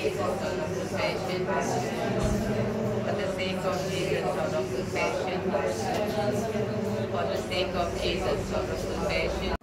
Jesus, out of compassion. For the sake of Jesus, out of compassion. For the sake of Jesus, out of compassion.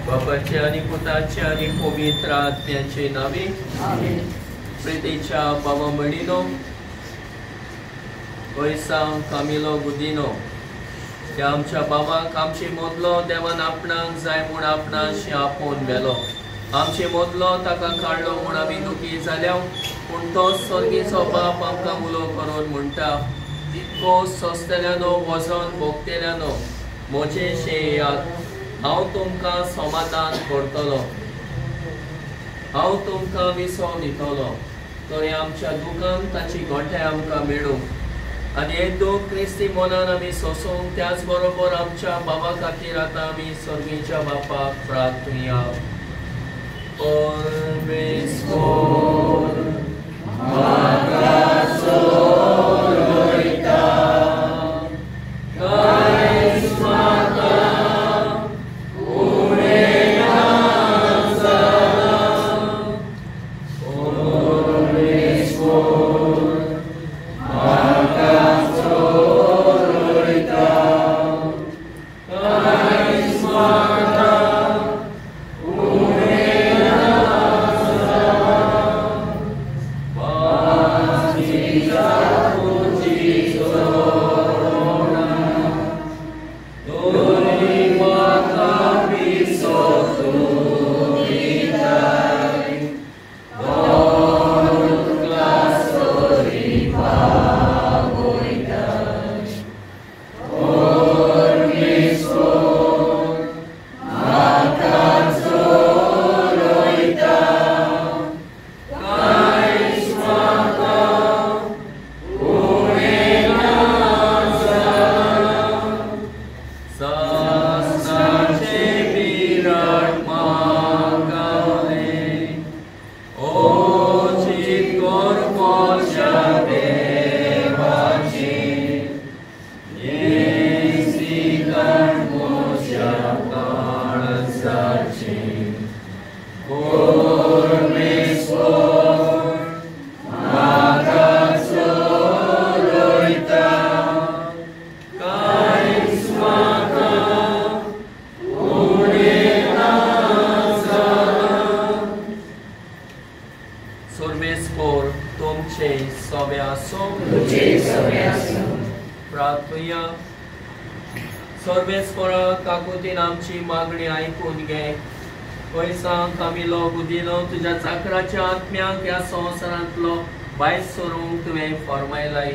बापाच्या आणि पुताच्या आणि पवित्र आत्म्याचे नावे आमेन. प्रेतेच्या बाबा म्हणिनो वैसांव Camilo Gudino त्या आमच्या बाबाक आमचे मदलो देवान आपणाक जाय म्हूण आपणाशी आपोवन व्हेलो. आमचे मदलो ताका काडलो म्हूण आमी दुखी जाल्या, पूण तो स्वर्गीचो बाप आमकां उलो करून म्हणटा, जितको सोंसतल्यानो वजन भोगतल्यानो म्हजें येयात, हांव तुमकां समाधान करतलो, हांव तुमकां विसव दितलो. तर आमच्या दुखान ताची गोठे आमकां मेळूं आनी हे दूख क्रिस्ती मनान आमी सोंसूंक, त्याच बरोबर आमच्या बाबा खातीर आतां आमी स्वर्गीच्या बापाक प्रार्थुया. परमेश्वर म्हाका सोडयता, कांयच म्हाका उणें ना जालां. परमेश्वर म्हाका सोडयता, कांयच म्हाका उणें ना जालां. वाचिता तुजी चरणां, दोनी म्हाका विसव तूं दिताय, दोन सरी पावयताय. परमेश्वर म्हाका सोडयता, कांयच म्हाका उणें ना जालां. सासणाचें विराट मागावलें, ओचीत कर म्हज्या देवाचें, येसिकाण म्हज्या काळजाचें. परमेश्वर म्हाका सोडयता, कांयच म्हाका उणें ना जालां. सर्वेस्पोर तुमचे सवे आसूं. प्रार्थुया. सर्वेस्पोरा काकुतीन आमची मागणी आयकून घे. पयसांक आमी लोक दिलो तुज्या चाकराच्या आत्म्याक ह्या संवसारांतलो भायर सरूंक तुवें फर्मायलाय,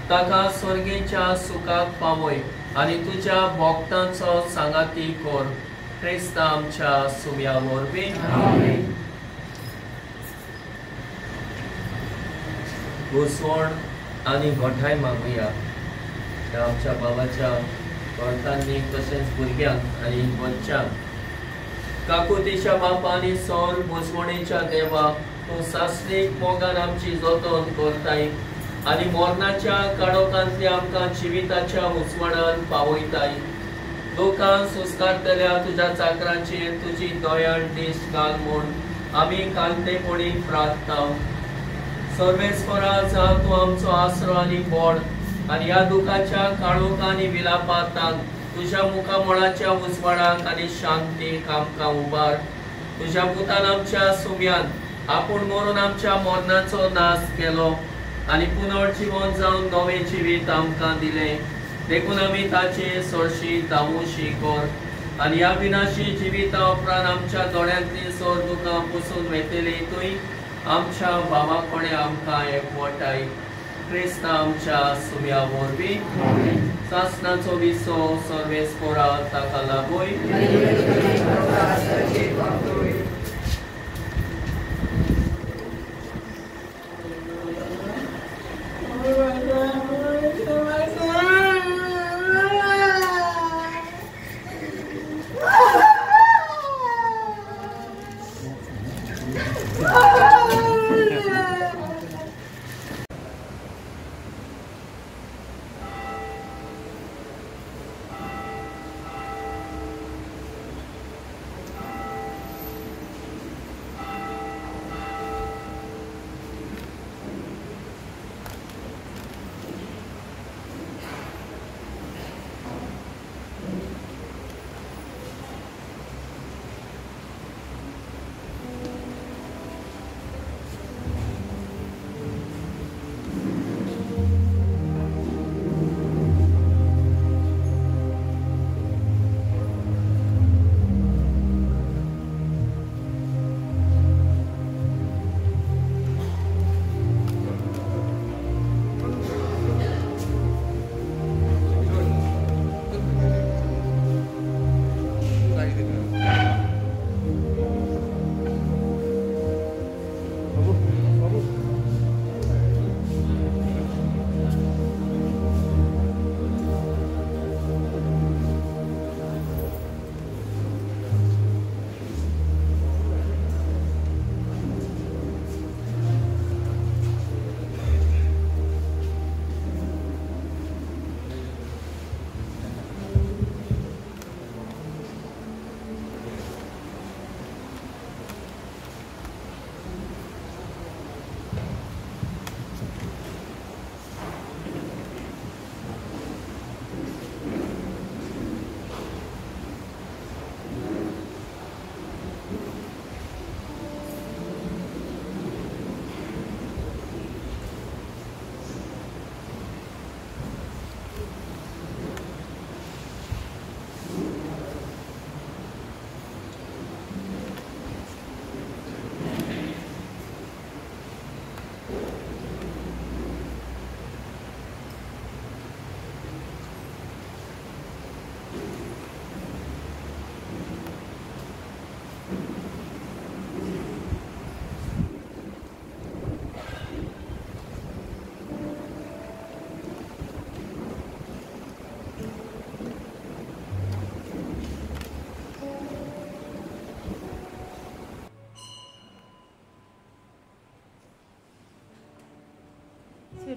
ताका स्वर्गेच्या सुखाक पावय आनी तुज्या भक्तांचो सांगाती कर. क्रिस्ता आमच्या सुम्या वरवीं. घुसवण आनी गोठाय मागुया. त्या आमच्या बाबाच्या भक्तांनी तशेंच भुरग्यांक आनी बच्चांक. काकुतीच्या बापा आनी सर भोसवणेच्या देवा, तूं सासणीक मोगान आमची जतन करताय आनी मरणाच्या काळोखांतली आमकां जिविताच्या उजवाडान पावयताय. लोकांक सुस्कारतल्या तुज्या चाकरांचेर तुजी दयाळ दीस घाल म्हूण आमी कालतेपणी प्रार्थना. सर्वेस्परा, तूं आमचो आसरो आनी बळ आनी ह्या दुखाच्या काळोखा आनी विलापांत तुज्या मुखामळाच्या उजवाडाक आनी शांतीक आमकां उबार. तुज्या पुतान आमच्या सुम्यान आपूण मरून आमच्या मरणाचो नाश केलो आनी पुनर्जिवन जावन नवें जिवीत आमकां दिलें, देखून आमी ताचे सरशी धांवूशी कर आनी ह्या विनाशी जिविता उपरांत आमच्या दोळ्यांतली सोर दुकां पुसून वेतली तुय आमच्या भावा कोणे आमकां एकवटाय. क्रिस्ता आमच्या सुम्या वरवीं. सासणाचो विसव सर्वेस्पोरा ताका लाभय.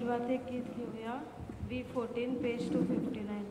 सुरवातेक गीत घेवया B14 page 259.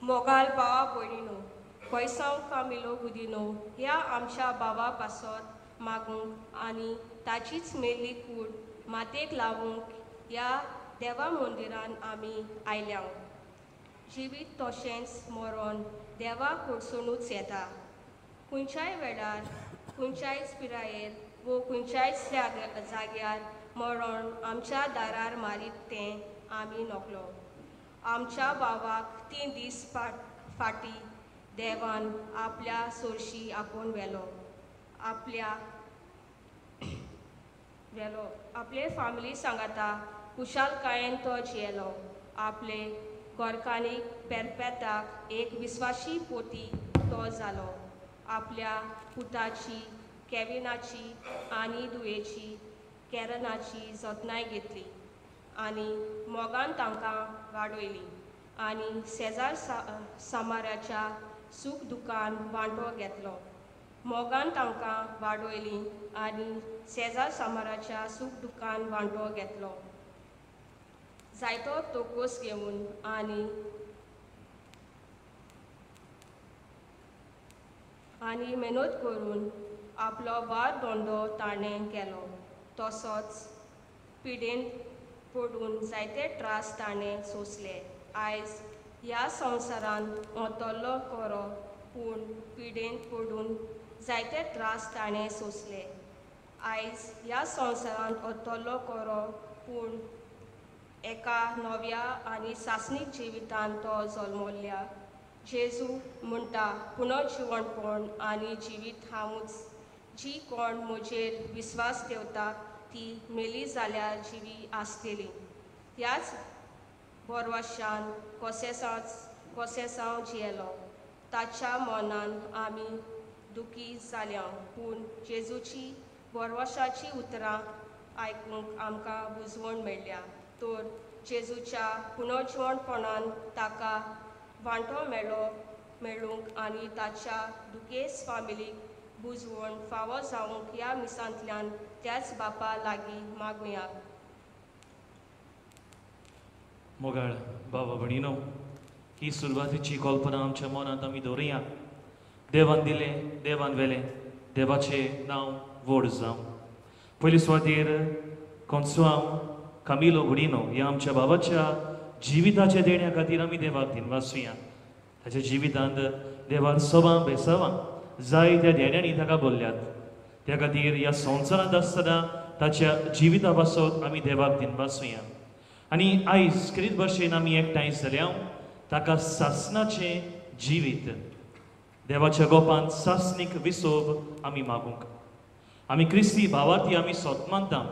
मोगाल भावा भयणीनो, कोयसांव कामिलो गुदिनो ह्या आमच्या बाबा पासत मागूंक आनी ताचीच मेल्ली कूड मातयेक लावूंक ह्या देवा मंदिरान आमी आयल्या. जिवीत तशेंच मरण देवा कडसुनूच येता. खंयच्याय वेळार, खंयच्याय पिरायेर वो खंयच्याय जाग्यार मरण आमच्या दारार मारीत तें आमी नकलो. आमच्या भावाक 3 दीस फाटी देवान आपल्या सोरशी आपोवन व्हेलो. आपले फामिली सांगाता कुशालकायेन तो जियेलो. आपले गोरकानीक पेरपेताक एक विस्वाशी पोती तो जालो. आपल्या पुताची केविनाची आनी दुयेची कॅरनाची जतनाय घेतली आनी मोगान तांकां वाडयली आनी शेजार सामाराच्या सूख दुकान वांटो घेतलो. मोगान तांकां वाडयली आनी शेजार सामाराच्या सूख दुकान वांटो घेतलो. जायतो तोकोस घेवन आनी आनी मेहनत करून आपलो वार धंदो ताणें केलो. तसोच पिडेन पडून जायते त्रास ताणें सोंसले. आयज ह्या संवसारांत ओतल्लो खरो, पूण पिडेन पडून जायते त्रास ताणें सोंसले. आयज ह्या संवसारांत ओतल्लो खरो, पूण एका नव्या आनी सासणीक जिवितान तो जल्मल्ल्या. जेजू म्हणटा, पुनर्जिवणपण आनी जिवीत हांवूच. जी कोण म्हजेर विस्वास ठेवता ती मेली जाल्यार जिवी आसतली. ह्याच बोरवाशान कोसेसांव जियेलो. ताच्या मनान आमी दुखी जाल्या, पूण जेजूची बोरवाशाची उतरां आयकूंक आमकां बुजवण मेळ्ळ्या. तर जेजूच्या पुनर्जिवणपणान ताका वांटो मेळूंक आनी ताच्या दुखेस्त फामिलीक बुजवण फावो जावंक ह्या मिसांतल्यान त्याच बापा लागीं मागुया. मोगाळ बाबा भणीनो, ही सुरवातीची कल्पना आमच्या मनांत आमी दवरुया. देवान दिलें, देवान व्हेलें, देवाचें नांव व्हड जावं. पयले सुवातेर कोन्सुआंव कामिलो गुडिनो ह्या आमच्या बाबाच्या जिविताच्या देण्या खातीर आमी देवाक दिनवासुया. ताच्या जिवितांत देवान सवां बेसवां जायत्या देण्यांनी ताका बोल्ल्यात. त्या खातीर ह्या संवसारांत आसतना ताच्या जिविता पासत आमी देवाक दिनवासुया. आनी आयज क्रिस्त भशेन आमी एकठांय जाल्या ताका सासणाचें जिवीत देवाच्या गोपान सासणीक विसव आमी मागूंक. आमी क्रिस्ती भावार्थी आमी सोत मानता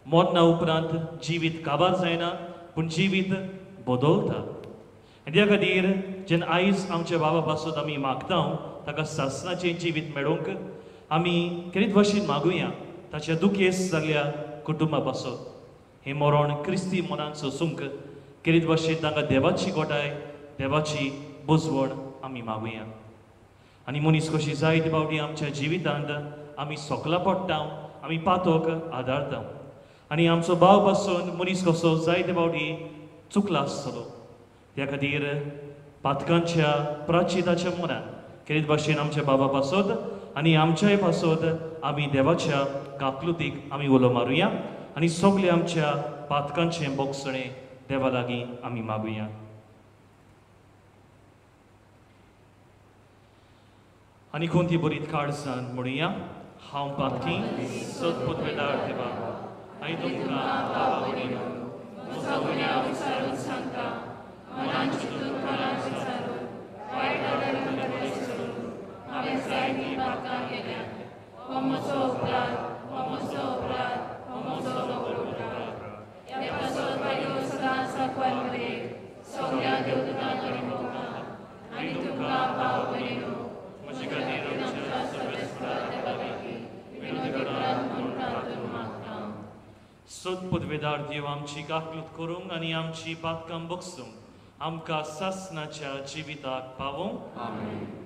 मरणा उपरांत जिवीत काबार जायना पूण जिवीत बदलता. आनी त्या खातीर जेन्ना आयज आमच्या बाबा पासत आमी मागता ताका सासणाचें जिवीत मेळोवंक आमी क्रिस्त भशेन मागुया ताच्या दुखेस्त जाल्ल्या कुटुंबा पासत. हें मरण क्रिस्ती मनान सोसूंक क्रिस्त भशेन तांकां देवाची गोठाय देवाची बुजवण आमी मागुया. आनी मनीस कशी जायते फावटी आमच्या जिवितांत आमी सोकला पडटा आमी पातोक आदारता आनी आमचो भाव पासून मनीस कसो जायते फावटी चुकला आसतलो. त्या खातीर पातकांच्या प्राचिताच्या मनान क्रिस्त भाशेन आमच्या बाबा पासत आनी आमच्याय पासत आमी देवाच्या काकलुतीक आमी उलो मारुया आनी सगळे आमच्या पातकांचें बोगसणें देवा लागीं आमी मागुया. आनी कोणती बरीत काळजान म्हणुया, हांव पातकी सतपुतवेदार देवा आनी तुमकां बाबा भयणीनो म्हजो गुन्यांव विचारून सांगता, मनान चिंतून मनान विचारून वायट आदरान सोडून हांवें जायतीं पातकां केल्यांत. हो म्हजो अपराध, हो म्हजो अपराध, हो म्हजो व्हड अपराध. ह्या पासत बायलो सदांच साकवार मरेक सगळ्या देवदूतांक आनी मोगां आनी तुमकां भाव भयणीनो म्हजे खातीर आमच्या सर्वेस्परा देवा लागीं विनवणी करात म्हूण प्रार्थना मागता. सतपुतवेदार देव आमची काकलूत करूंक आनी आमची पातकां बगसूंक आमकां सासणाच्या जिविताक पावोवंक. आमेन.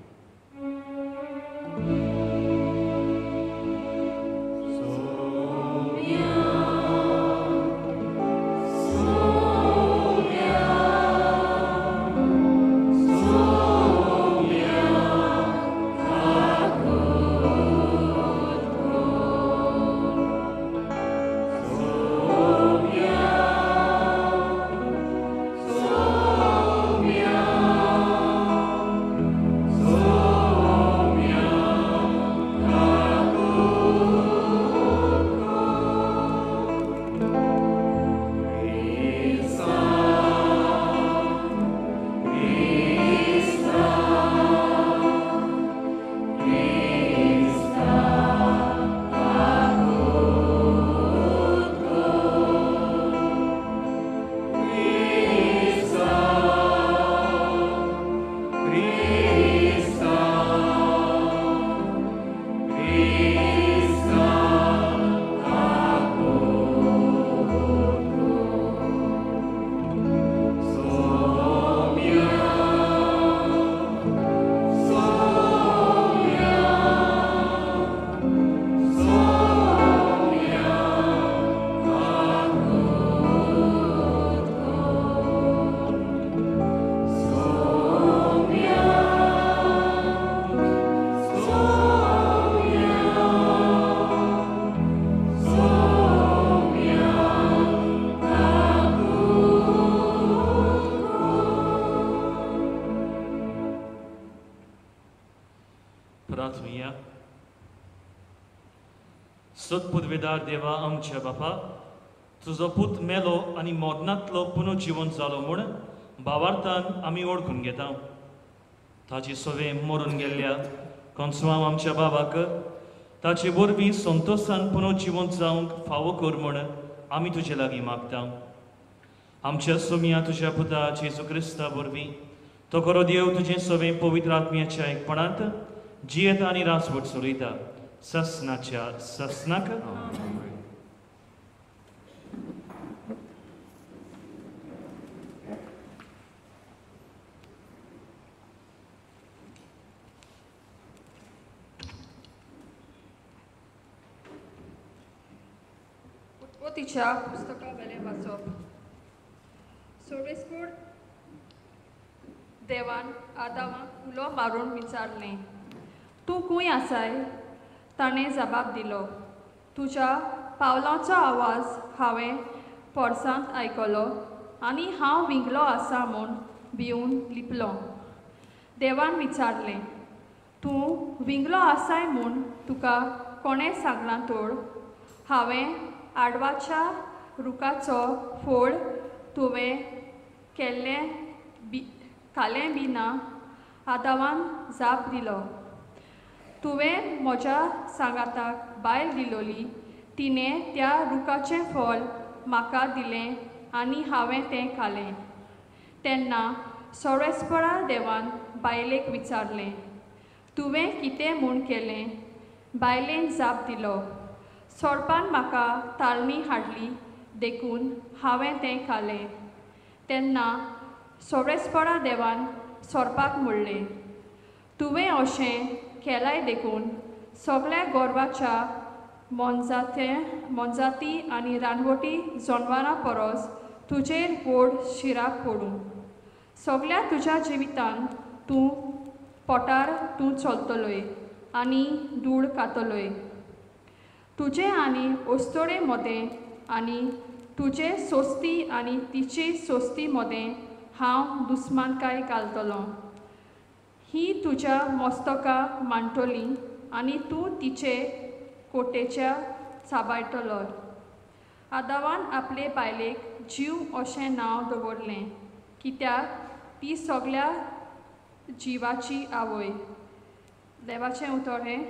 सतपुतवेदार देवा आमच्या बापा, तुजो पूत मेलो आनी मरणांतलो पुनर्जिवन जालो म्हूण भावार्थान आमी वळखून घेता. ताची सवे मरून गेल्ल्या कोन्सवाम आमच्या बाबाक ताचे वरवीं संतोशान पुनर्जिवन जावंक फावो कर म्हूण आमी तुजे लागीं मागता. आमच्या सोम्या तुज्या पुता जेजू क्रिस्ता वरवीं तो खरो देव तुजें सवें पवित्र आत्म्याच्या एकपणांत जियेता आनी रासवट चलयता ससनाच्या ससनाक. उत्पत्तीच्या पुस्तका वेलें वाचप. सर्वेस्पर देवान आदामाक उलो मारून विचारलें, तूं खंय आसाय? ताणें जबाब दिलो, तुज्या पावलांचो आवाज हांवें पोरसांत आयकलो आनी हांव विंगलो आसा म्हूण भिवन लिपलो. देवान विचारलें, तूं विंगलो आसाय म्हूण तुका कोणें सांगलां तोड? हांवें आडवाच्या रुखाचो फोळ तुवें केल्लें बी खालें बी ना? आदावान जाप दिलो, तुवें म्हज्या सांगाताक बायल दिलोली, तिणें त्या रुखाचें फळ म्हाका दिलें आनी हांवें तें खालें. तेन्ना सोरेस्परा देवान बायलेक विचारलें, तुवें कितें म्हूण केलें? बायलेन जाप दिलो, सोरपान म्हाका ताळणी हाडली देखून हांवें तें खालें. तेन्ना सोरेस्परा देवान सोरपाक म्हणलें, तुवें अशें केलाय देखून सगळ्या गोरवाच्या मोनजाती आनी रानवटी जनवरां परस तुजेर व्हड शिराप पडूं. सगळ्या तुज्या जिवितान तूं पोटार तूं चलतलोय आनी धूळ खातलोय. तुजे आनी अस्तोरे मदें आनी तुजे सोस्ती आनी तिचे सोस्ती मदें हांव दुस्मानकाय घालतलो. ही तुज्या मस्तका मांडटली आनी तूं तिचे कोटेच्या चाबायतलो. आदावान आपले बायलेक जीव अशें नांव दवरलें, कित्याक ती सगळ्या जिवाची आवय. देवाचें उतर हें.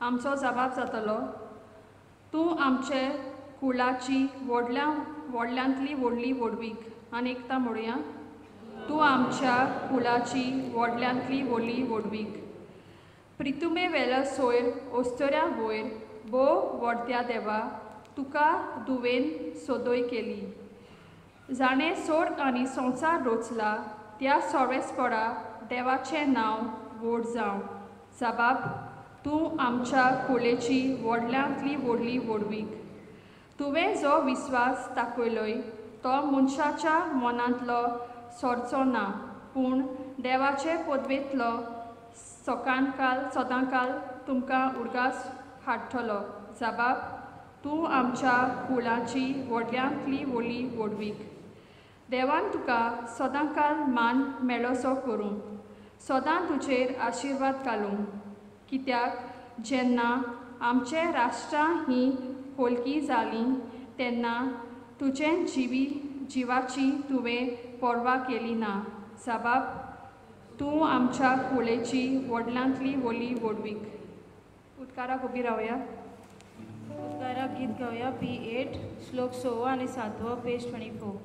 आमचो जबाब जातलो, तूं आमचे कुळाची व्हडल्या व्हडल्यांतली व्हडली व्हडवीक. आनी एकदां म्हणुया, तूं आमच्या कुळाची व्हडल्यांतली व्हडली व्हडवीक. प्रितुमे वेलो सोयर ओस्तोऱ्या वयर भोव व्हडत्या देवा, तुका दुवेन सोदोय केली. जाणें सोर्ग आनी संवसार रोचला त्या सोरेस्परा देवाचें नांव व्हड जावं. जबाब, तूं आमच्या कुळेची व्हडल्यांतली व्हडली व्हडवीक. तुवें जो विस्वास दाखयलोय तो मनशाच्या मनांतलो सोरचो ना, पूण देवाचे पदवेंतलो सकाणकाल सदांकाल तुमकां उडगास हाडटलो. जबाब, तूं आमच्या कुळाची व्हडल्यांतली व्हडली व्हडवीक. देवान तुका सदांकाल मान मेळोसो करूं, सदां तुजेर आशिर्वाद घालूं. कित्याक जेन्ना आमचे राष्ट्रां हीं होलकी जालीं तेन्ना तुजें जिवाची तुवें पर्वा केली ना. जबाब, तूं आमच्या कुळेची व्हडल्यांतली व्हडली व्हडवीक. उदकाराक उबी रावया. उदकाराक गीत गावया P8 श्लोक 6 आनी 7 पेज 24.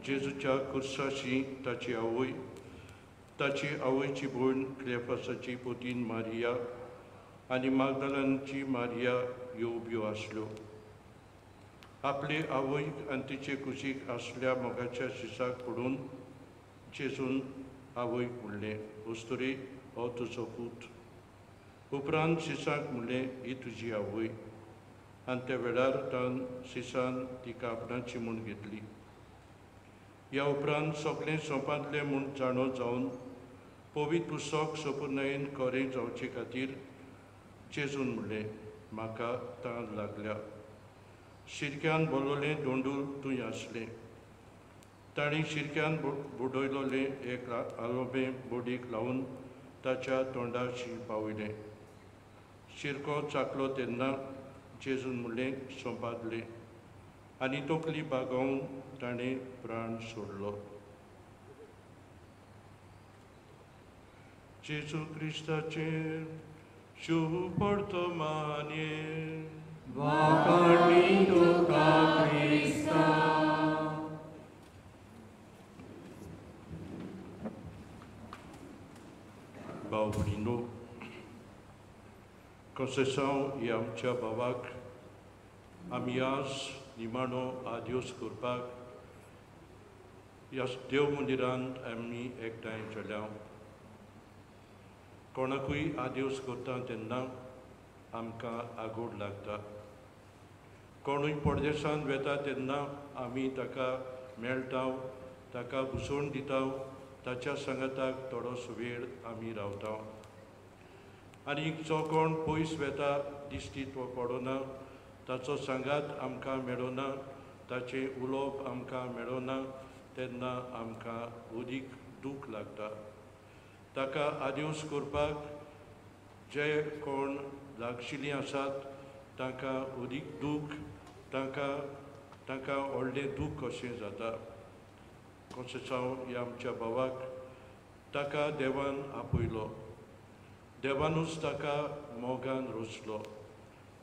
जेजूच्या कुर्साशी ताची आवय, ताची आवयची भयण क्लेफासाची पोतीन मारिया आनी मागदालांची मारिया ह्यो उब्यो आसल्यो. आपले आवयक आनी तिचे कुशीक आसल्या मोगाच्या शिसाक पडून जेजून आवयक म्हणलें, अस्तुरी, हो तुजो पूत. उपरांत शिसाक म्हणलें, ही तुजी आवय. आनी त्या वेळार तान सिसान तिका आपणाची म्हूण घेतली. ह्या उपरांत सगळें सोंपांतलें म्हूण जाणो जावन पवित्र पुस्तक सोपुर्णायेन खरें जावचे खातीर जेजून म्हणलें, म्हाका तान लागल्या. शिरक्यान बोलवलें दोंडूल थंय आसलें. तांणी शिरक्यान बुडयलोलें एक आलोबें बोडीक लावन ताच्या तोंडाशी पावयलें. शिरको चाकलो तेन्ना जेजून म्हणलें, सोंपादलें, आनी तकली बागोवन ताणें प्राण सोडलो. जेजू क्रिस्ताचें शुभ वर्तमाने. वाखाणणी तुका क्रिस्ता. भाव भयणींनो, कोंसेसांव ह्या आमच्या भावाक आमी आज निमाणो आदियोस करपाक ह्या देव मंदिरांत आमी एकठांय जाल्या. कोणाकूय आदियोस करता तेन्ना आमकां आगोड लागता. कोणूय परदेशांत वेता तेन्ना आमी ताका मेळटा, ताका भुसवण दिता, ताच्या सांगाताक थोडोसो वेळ आमी रावता. आनी जो कोण पयस वेता दिश्टी तो पडना, ताचो सांगात आमकां मेळना, ताचें उलोवप आमकां मेळना, तेन्ना आमकां अदीक दूख लागता. ताका आदिवस करपाक जे कोण लागशिल्लीं आसात तांकां अदीक दूख, तांकां व्हडलें दूख कशें जाता. कोंसेसांव ह्या आमच्या भावाक ताका देवान आपयलो, देवानूच ताका मोगान रचलो,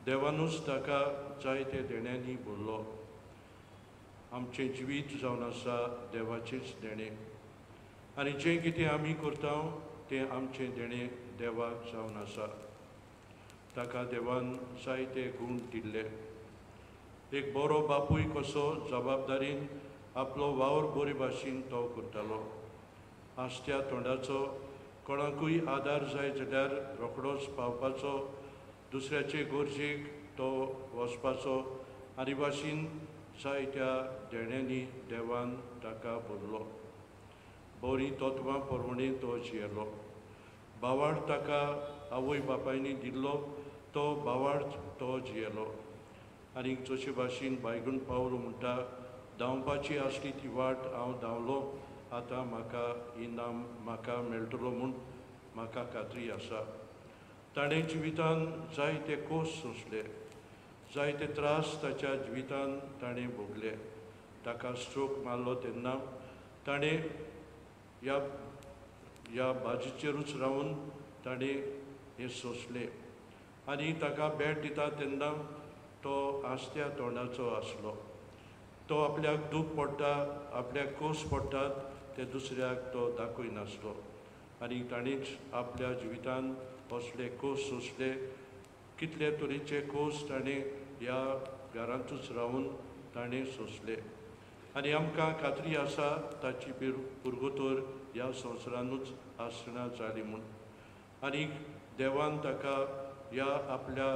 देवानूच ताका जायते देण्यांनी भरलो. आमचें जिवीत जावन आसा देवाचेंच देणें, आनी जें कितें आमी करता तें आमचें देणें देवाक जावन आसा. ताका देवान जायते गूण दिल्ले. एक बरो बापूय कसो जबाबदारीन आपलो वावर बरे भाशेन तो करतालो. आसत्या तोंडाचो कोणाकूय आदार जाय जाल्यार रोखडोच पावपाचो, दुसऱ्याचे गरजेक तो वचपाचो, आनी भाशेन जायत्या देण्यांनी देवान ताका भरलो. बरीं तत्वां परवणें तो जियेलो. भावार्थ ताका आवय बापायनी दिल्लो तो भावार्थ तो जियेलो. आनी जशे भाशेन बायगूण पावल म्हणटा, धांवपाची आसली ती वाट हांव धांवलो, आतां म्हाका इनाम म्हाका मेळटलो म्हूण म्हाका खात्री आसा. ताणें जिवितान जायते कोस सोंसले, जायते त्रास ताच्या जिवितान ताणें भोगले. ताका स्ट्रोक मारलो तेन्ना ताणें ह्या बाजूचेरूच रावन ताणें हें सोंसलें. आनी ताका भेट दिता तेन्ना तो आसत्या तोंडाचो आसलो. तो आपल्याक दूख पडटा, आपल्याक कोस पडटात ते दुसऱ्याक तो दाखयनासलो. आनी ताणेंच आपल्या जिवितान असले कोस सोंसले. कितले तरेचे कोस ताणें ह्या घरांतूच रावन ताणें सोंसले. आनी आमकां खात्री आसा ताची पुरगोतर ह्या संवसारानूच आसना जाली म्हूण. आनी देवान ताका ह्या आपल्या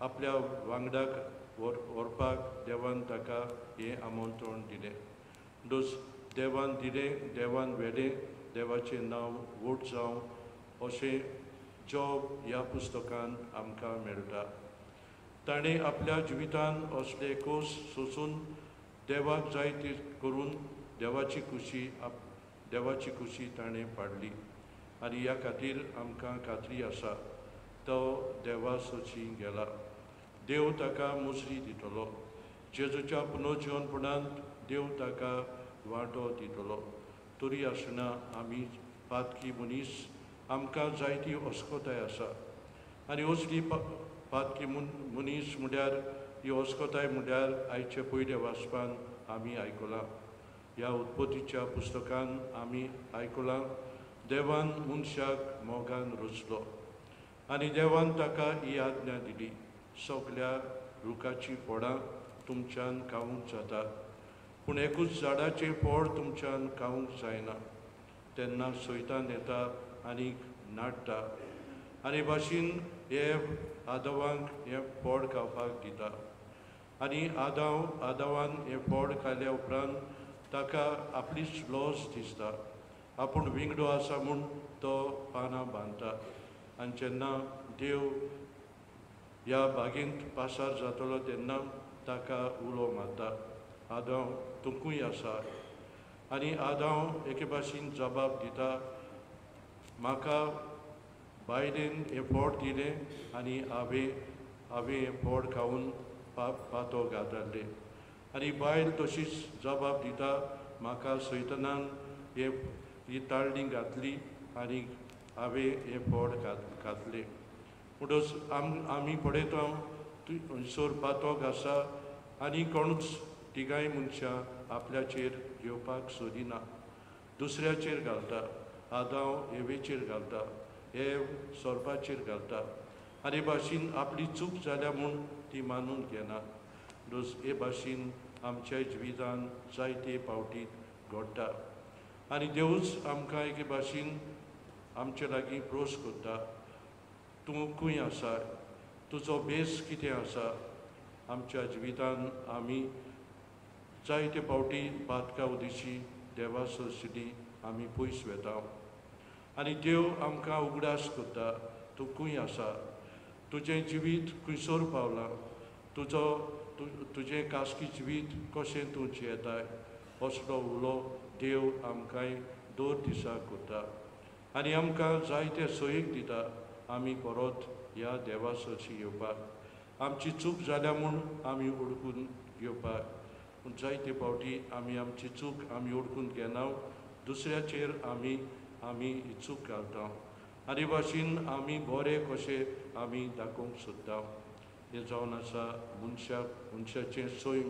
आपल्या वांगडाक व्हरपाक देवान ताका हें आमंत्रण दिलें. दोस देवान दिलें, देवान व्हेलें, देवाचें नांव व्हड जावं अशें जॉब ह्या पुस्तकान आमकां मेळटा. ताणें आपल्या जिवितान असले कोस सोंसून देवाक जाय ती करून देवाची खुशी ताणें पाडली. आनी ह्या खातीर आमकां खात्री आसा तो देवा सोची गेला. देव ताका मुजरी दितलो, जेजूच्या पुनर्जिवनपणांत देव ताका वांटो दितलो. तरी आसतना आमी पातकी मनीस, आमकां जायती अस्कोताय आसा. आनी असली पातकी मनीस म्हळ्यार ही अस्कोताय म्हळ्यार आयचे पयले वाचपान आमी आयकलां, ह्या उत्पत्तीच्या पुस्तकान आमी आयकलां, देवान मनशाक मोगान रचलो आनी देवान ताका ही आज्ञा दिली, सगल्या रुखाचीं फळां तुमच्यान खावंक जातात, पूण एकूच झाडाचें फळ तुमच्यान खावंक जायना. तेन्ना सैतान येता आनी नाडटा आनी भाशेन एव आदावांक हें फळ खावपाक दिता आनी आदावान हें फळ खाल्या उपरांत ताका आपलीच लॉस दिसता, आपूण विंगडो आसा म्हूण तो पानां बांदता. आनी जेन्ना देव ह्या बागेंत पासार जातलो तेन्ना ताका उलो मारता, आदांव तूं खंय आसा? आनी आदांव एके भाशेन जबाब दिता, म्हाका बायलेन हें फळ दिलें आनी हांवें हें फळ खावन पातो घातलें. आनी बायल तशीच जबाब दिता, म्हाका सैतनान ही ताळणी घातली आनी हांवें हें फळ घातलें. म्हणटच आमी पळयता थंयसर पातोक आसा आनी कोणूच तिगांय मनशां आपल्याचेर घेवपाक सोदिना, दुसऱ्याचेर घालता. आदांव एवेचेर घालता, एव सोरपाचेर घालता आनी भाशेन आपली चूक जाल्या म्हूण ती मानून घेना. हे भाशेन आमच्या जिवितान जायते फावटी घडटा आनी देवूच आमकां एके भाशेन आमचे लागीं प्रोस करता, तूं खंय आसा, तुजो भेस कितें आसा. आमच्या जिवितान आमी जायते फावटी पातका उदेशी देवा सरशी आमी पयस वेता आनी देव आमकां उगडास करता, तूं खंय आसा, तुजें जिवीत खंयसर पावलां, तुजो तुजें खासगी जिवीत कशें तूं जियेताय, असलो उलो देव आमकांय दर दिसा करता आनी आमकां जायते सोयीक दिता आमी परत ह्या देवा सरशी येवपाक. आमची चूक जाल्या म्हूण आमी ओळखून घेवपाक, पूण जायते फावटी आमी आमची चूक आमी ओळखून घेना, दुसऱ्याचेर आमी आमी ही चूक घालता आनी भाशेन आमी बरे कशे आमी दाखोवंक सोदता. हें जावन आसा मनशाक मनशाचें सैम.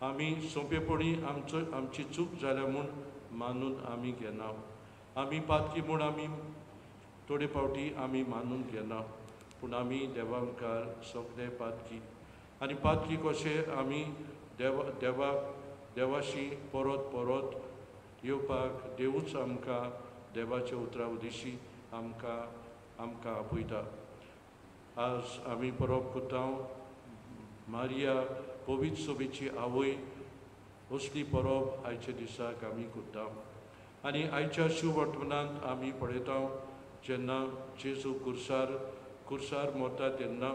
आमी सोंपेपणी आमचो आमची चूक जाल्या म्हूण मानून आमी घेना, आमी पातकी म्हूण आमी थोडे फावटी आमी मानून घेना, पूण आमी देवा मुखार सगळे पातकी आनी पातकी कशे आमी देवा देवा देवाशी परत परत येवपाक देवूच आमकां देवाच्या उतरा उदेशी आमकां आमकां आपयता. आज आमी परब करता मारिया पवित्र सोबेची आवय, असली परब आयच्या दिसाक आमी करता. आनी आयच्या शिववर्तमानांत आमी पळयता जेन्ना जेजू कुर्सार कुर्सार मरता तेन्ना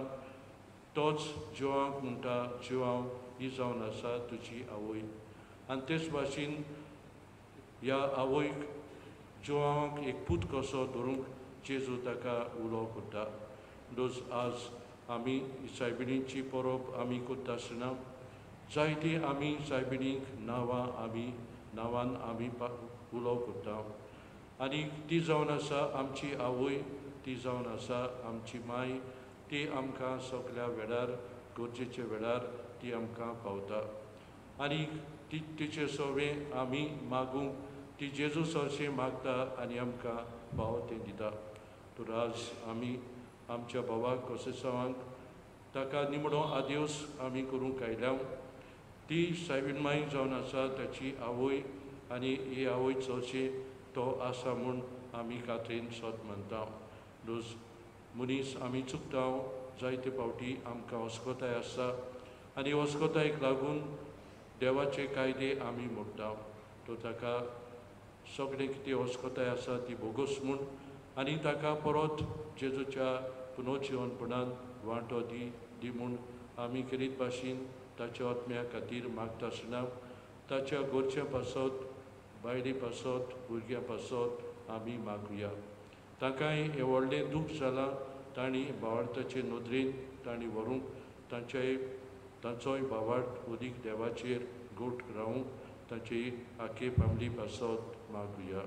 तोच जिवांक म्हणटा, जिवांव ही जावन आसा तुजी आवय. आनी तेच भाशेन ह्या आवयक जिवांक एक पूत कसो धरूंक जेजू ताका उलो करता. those आज आमी सायबिणीची परब आमी करता आसतना जायती आमी सायबिणीक नांवां आमी नांवान आमी उलो करता आनी ती जावन आसा आमची आवय, ती जावन आसा आमची माय, ती आमकां सगल्या वेळार गरजेच्या वेळार ती आमकां पावता आनी ती तिचे सवें आमी मागूंक ती जेजू सरशी मागता आनी आमकां फावो तें दिता. तर आज आमी आमच्या भावाक कोसेसांवांक ताका निमणो आदेवस आमी करूंक आयल्या. ती सायबीण माय जावन आसा ताची आवय आनी ही आवय चडशी तो आसा म्हूण आमी खात्रीन सत मानता. those मनीस आमी चुकता, जायते फावटी आमकां अस्कोताय आसता आनी अस्कोतायेक लागून देवाचे कायदे आमी मोडटा. तो ताका सगळें कितें अस्कोताय आसा ती भोगोस म्हूण आनी ताका परत जेजूच्या पुनर्जिवनपणान वांटो दी दी म्हूण आमी खेरीत भाशेन ताच्या आत्म्या खातीर मागता आसतना ताच्या घरच्या पासत, बायले पासत, भुरग्यां पासत आमी मागुया. तांकांय हें व्हडलें दूख जालां, तांणी भावार्थाचे नदरेन तांणी व्हरूंक तांच्याय तांचोय भावार्थ अदीक देवाचेर गोट रावूंक तांची आख्खे फॅमिली पासत मागुया.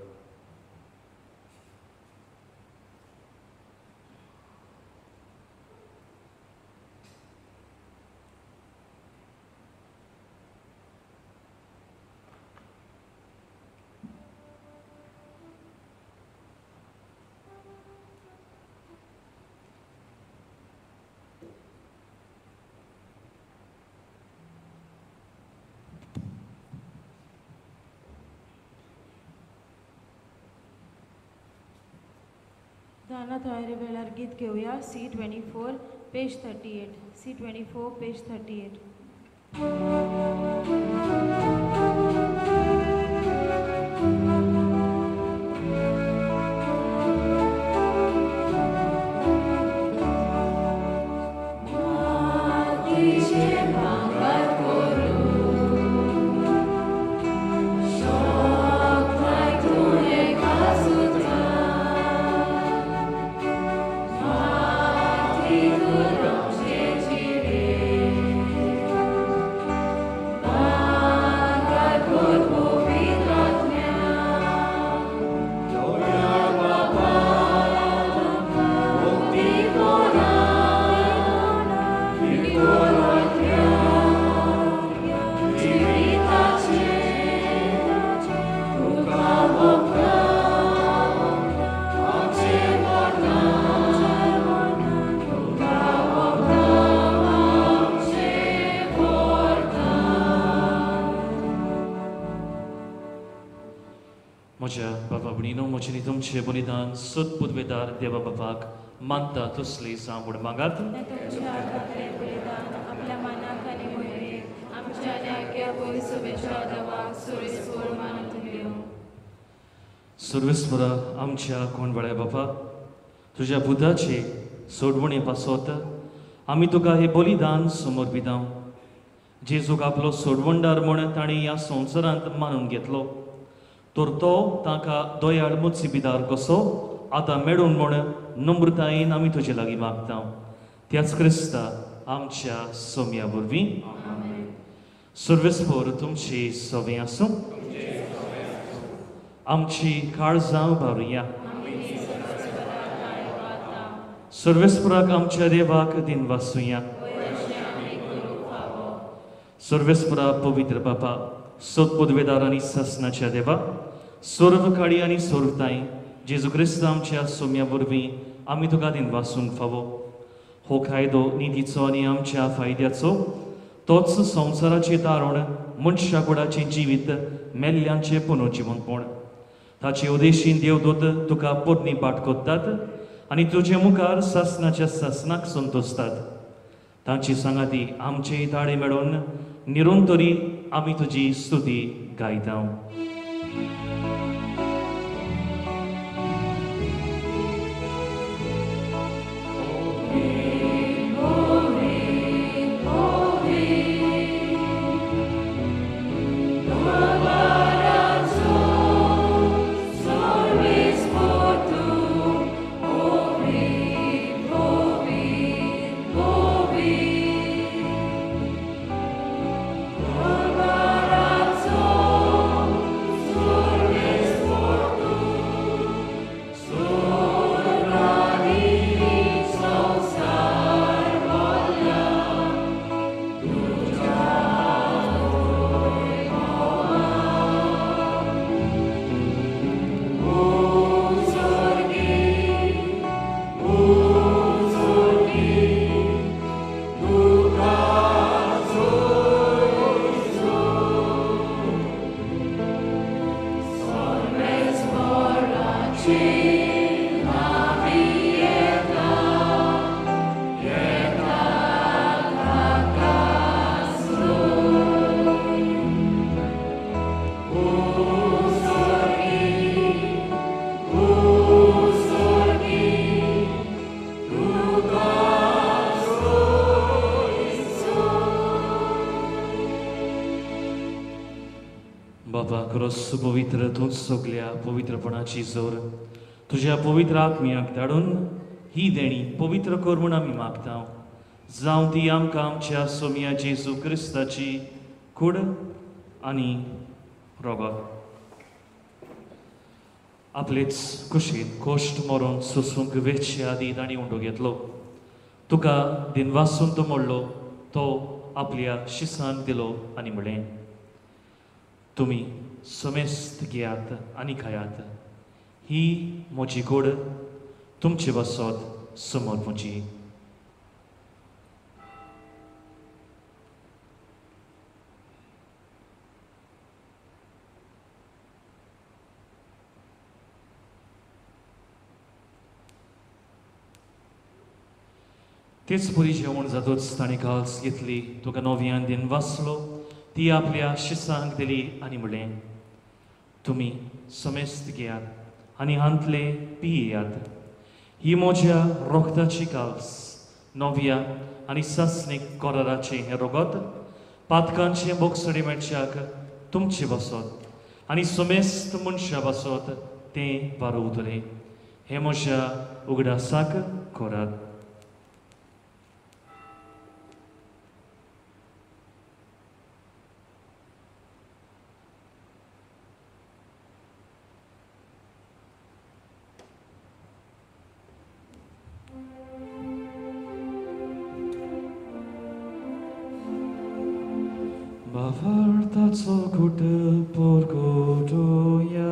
दाना तयारी वेळार गीत घेवया C24 page 38 C24 page 38. म्हज्या बाबा भयणीनो म्हजें तुमचें बलिदान सत पुदवेदार देवा बापाक मानता तसली जावं म्हूण मागात. आपल्या मनाक आनी मोहिमेक आमच्या आनी पयर शुभेच्छा देवाक सुरेस्वर मानून दिवं. सर्वेस्वरा आमच्या कोणवाळ्या बापा, तुज्या पुताचे सोडवणे पासत आमी तुका हें बलिदान समर्पितांव. जेजूक आपलो सोडवणदार म्हूण ताणें ह्या संवसारांत मानून घेतलो, तर तो ताका दयाळ मुत्सिबिदार कसो आतां मेळून म्हूण नम्रतायेन आमी तुजे लागीं मागता. त्याच क्रिस्ता आमच्या सोम्या वरवीं. सर्वेस्पर तुमची सवंय आसूं. आमची काळजां उबारुया. सर्वेस्पराक आमच्या देवाक दिन वासुया. सर्वेस्परा पवित्र बापा, सत पदवेदार आनी सासनाच्या देवा, सर्व काळी आनी सर्वताय जेजू क्रिस्त आमच्या सोम्या वरवीं आमी तुका दिन वासूंक फावो. हो कायदो निधीचो आनी आमच्या फायद्याचो, तोच संवसाराचें तारण, मनशा कुडाचें जिवीत, मेल्ल्यांचें पुनर्जिवनपण. ताचे उदेशीन देवदूत तुका पोरणी पाट कोत्तात आनी तुजे मुखार सासनाच्या सासनाक संतोसतात. तांची सांगाती आमचे ताळे मेळोवन निरंतरी आमी तुजी स्तुती गायता. पवित्र तूं सगल्या पवित्रपणाची जोर तुज्या पवित्र आत्म्याक धाडून ही देणी पवित्र कर म्हूण आमी मागता. जावं ती आमकां आमच्या सोम्या जेजू क्रिस्ताची कूड आनी रोगत. आपलेच कुशीन कोश्ट मरून सोसूंक वेचे आदी तांणी उंडो घेतलो. तुका दिनवासून तो मोडलो, तो आपल्या शिसान दिलो आनी म्हणलें, तुमी समेस्त घेयात आनी खायात, ही म्हजी गोड तुमचे बसत समोर म्हजी. तेच परी जेवण जातूच ताणें काल्स घेतली, तुका नव्यान दिन वाचलो, ती आपल्या शिसांक दिली आनी म्हणलें, तुमी समेस्त घेयात आनी हांतले पियात. ही म्हज्या रोगताची काल्स, नव्या आनी सासणीक कराराचें हें रोगत पातकांचें बोगसडी मेळच्याक तुमचे बसत आनी समेस्त मनशां बसत तें वारोवतलें. हें म्हज्या उगडासाक करात. भावार्थाचो घुट परगटोया.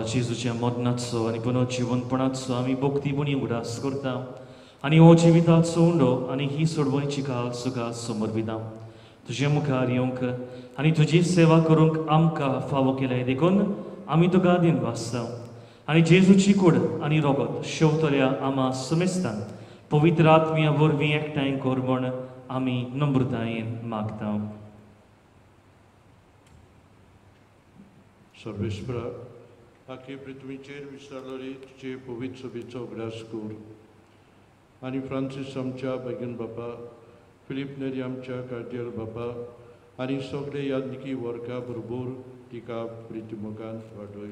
जेजूच्या मरणाचो आनी पुनर्जिवनपणाचो आमी भक्तीपणी उगडास करता आनी हो जिविताचो उंडो आनी ही सोडवणीची काल सुखा समर्पिता. तुजे मुखार येवंक आनी तुजी सेवा करूंक आमकां फावो केल्या देखून आमी तुका दिन वाचता आनी जेजूची कूड आनी रोगत शेवतल्या आमा समेस्तान पवित्र आत्म्या वरवीं एकठांय कर म्हण आमी नम्रतायेन मागता. सर्वेस्परा, आखे पृथ्वीचेर विसरलोली तुजे पवित्र सभेचो उगडास कर आनी फ्रांसीस आमच्या बेगीन बापा, फिलीप नेरी आमच्या कार्दियल बापा आनी सगळे यादनिकी वर्गा बरोबर तिका प्रितीमुखान वाडय.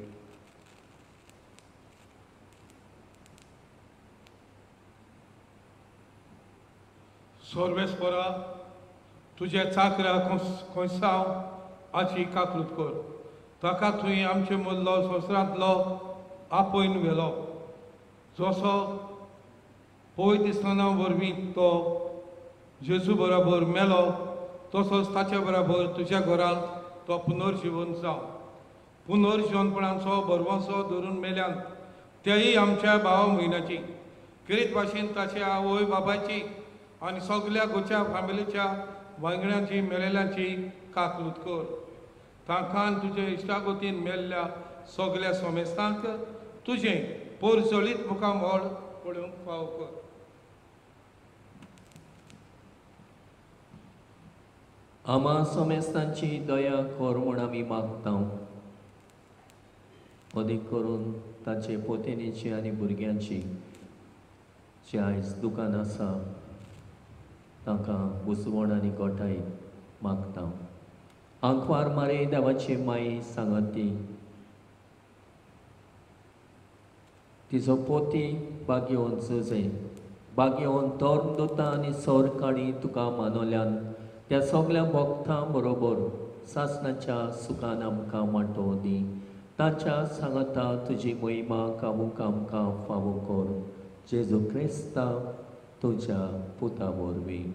सर्वेस्परा, तुज्या चाकरा कोंसांव आची काकलूत कर. ताका तुवें आमचे मदलो संवसारांतलो आपोवन व्हेलो, जसो पवित्र दिसतना वरवीं तो जेजू बराबर मेलो तसोच ताचे बराबर तुज्या घरांत तो पुनर्जिवन जावं. पुनर्जिवनपणाचो भरवंसो धरून मेल्यान तेय आमच्या भावा म्हयन्याची खेरीत भाशेन ताच्या आवय बापायची आनी सगल्या गोच्या फॅमिलीच्या वांगड्यांची मेलेल्यांची काकलूत कर. तांकां तुजे इश्टागतीन मेल्ल्या सगल्या समेस्तांक तुजें पोरजळीत मुखामळ पळोवंक फावो कर. आमा समेस्तांची दया कर म्हूण आमी मागता, अदीक करून ताचे पोतेनीची आनी भुरग्यांची जे आयज दुकान आसा तांकां बुसवण आनी गोठाय मागता. आंकवार मारे देवाची माई सांगत ती तिजो पोती बागेवन जुजे बागेवन तोर दोता आनी सोर काणी तुका मानवल्यान त्या सगल्या भक्तां बरोबर सासणाच्या सुखान आमकां वांटो दी. ताच्या सांगता तुजी महिमा कावूंक आमकां फावो कर, जेजू क्रिस्ता तुज्या पुता वरवीं.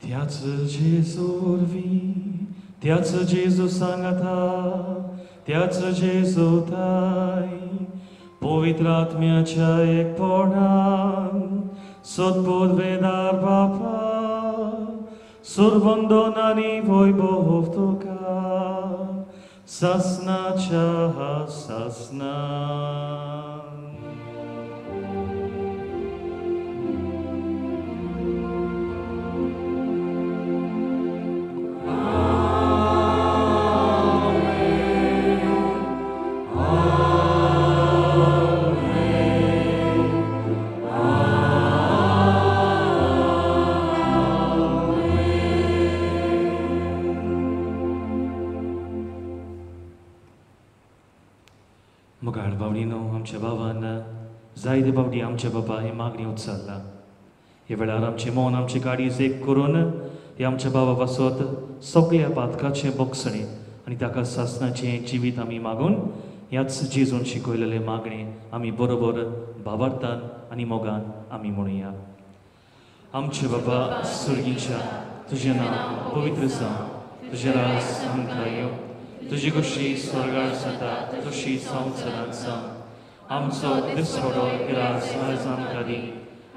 त्याच जेजू वरवीं, त्याच जेजू सांगता, त्याच जेजू थाय पवित्र आत्म्याच्या एकपणान सद्बुद्वेदार बापा सुरवंदन आनी वैभव तुका सासणाच्या सासणा. मोगाळ बावडीनो, आमच्या बाबान जायते बावडी आमच्या बाबा ही मागणी उचल्ला. ह्या वेळार आमचें मन आमची काळीज एक करून हे आमच्या बाबा पासत सगळ्या पातकाचें बोगसणें आनी ताका सासणाचें जिवीत आमी मागून ह्याच जेजून शिकयलेलें मागणें आमी बरोबर भावार्थान आनी मोगान आमी म्हणुया. आमचे बाबा सुर्गीच्या, तुजें नांव पवित्र जावं, तुजें राज आमकां येवं, तुजी खुशी स्वर्गार जाता तशी संवसारांत जावं. आमचो दिसवडो ग्रास आयज आमकां दी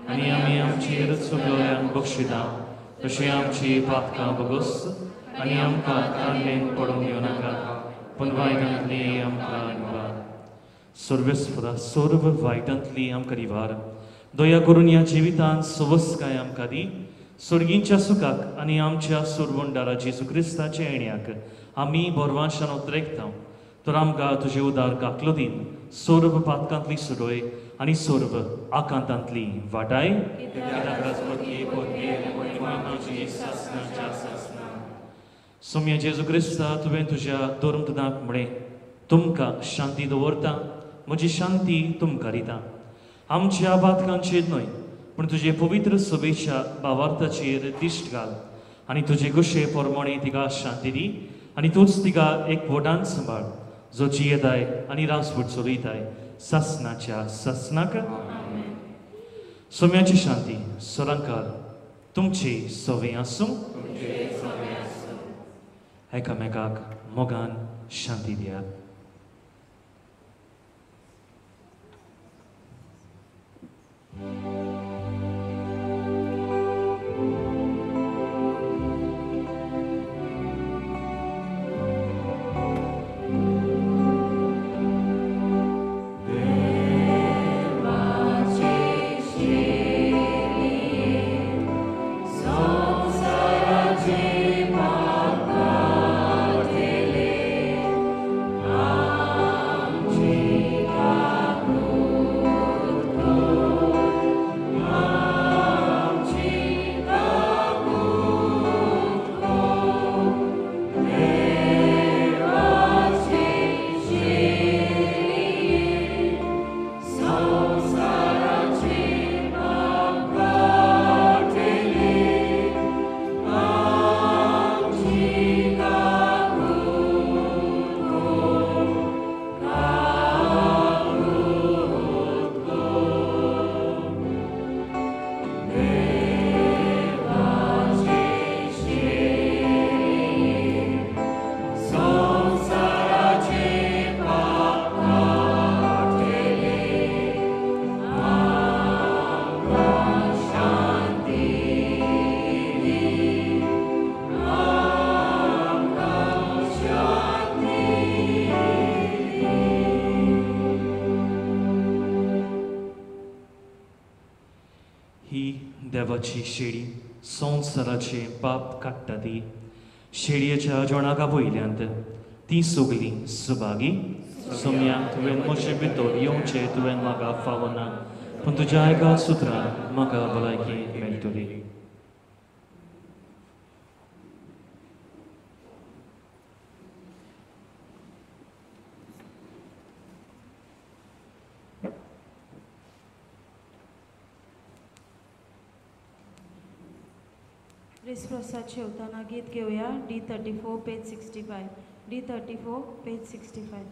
आनी आमी आमचेर चुकलोल्यांक बक्षिता तशें आमची पातकां बगोस आनी आमकां ताणें पडूंक येवं नाका, पूण वायटांतली आमकां निवार. सर्वेस्परा सर्व वायटांतली आमकां निवार. दया करून ह्या जिवितांत सवसकाय आमकां दी. सर्गींच्या सुखाक आनी आमच्या सुरवंडारा जेजू क्रिस्ताच्या येण्याक आमी बरवांशान उतरेकता. तर आमकां तुजे उदार काकलो दीन सर्व पातकांतली सुरय आनी सर्व आकांतांतली वाटाय. सोम्या जेजू क्रिस्ता, तुवें तुज्या धर्मदूतांक म्हळें, तुमकां शांती दवरता, म्हजी शांती तुमकां दिता. आमच्या पातकांचेर न्हय पूण तुजे पवित्र सभेच्या भावार्थाचेर दिश्ट घाल आनी तुजे गोशे प्रमाणे तिका शांती दी आनी तूंच तिका एक वटान सांबाळ, जो जियेताय आनी रासवट चलयताय सासनाच्या सासनाक. सोम्याची शांती सरांकार तुमची सवे आसूं. एकामेकाक मोगान शांती दियात. देवाची शेळी संवसाराचे पाप काडटा ती शेळयेच्या जेवणाका पयल्यांत ती सगळीं सुभागी. सोम्या, तुवें म्हजे भितर येवचें तुवें म्हाका फावना, पूण तुज्या एका सुत्रान म्हाका भलायकी मेळटली. प्रसाद शेवताना गीत घेवया. D34 page 65. D34 page 65.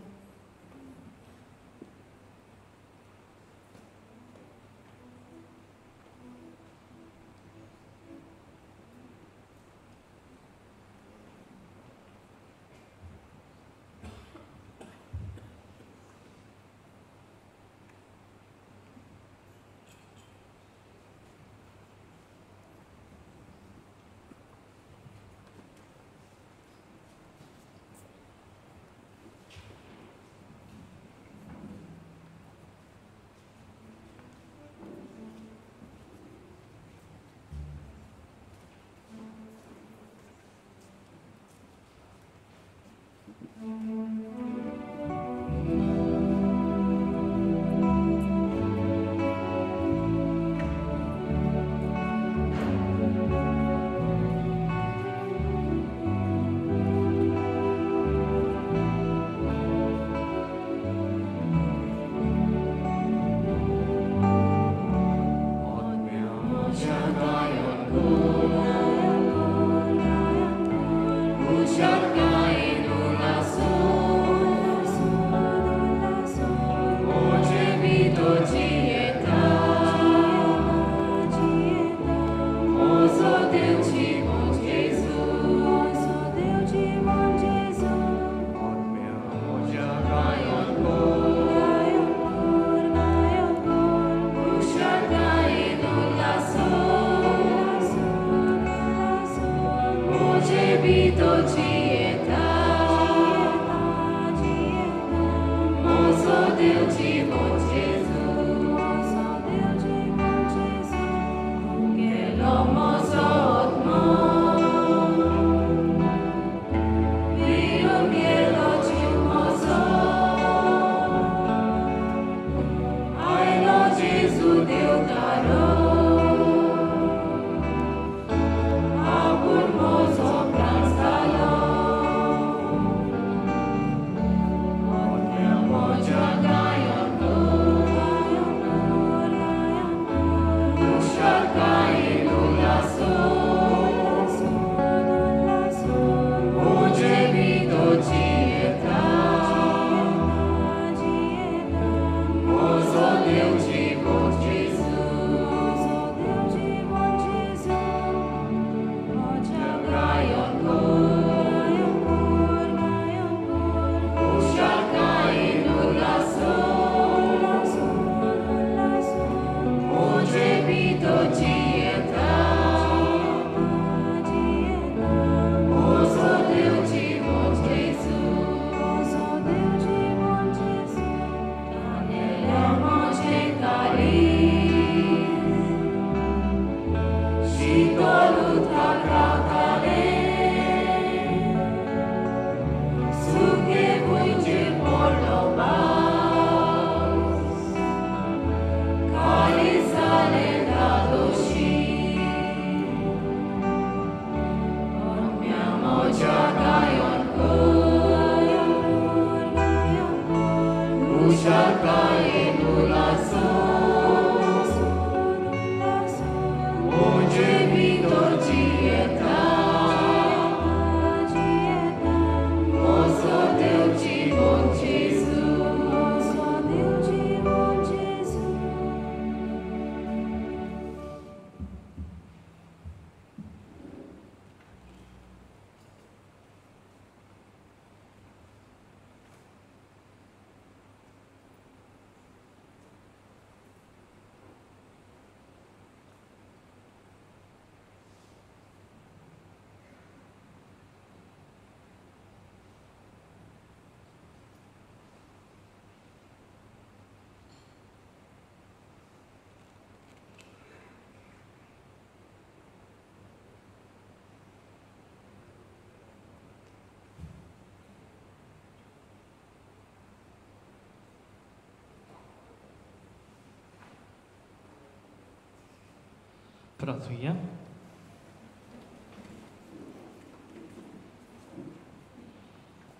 Pracuje.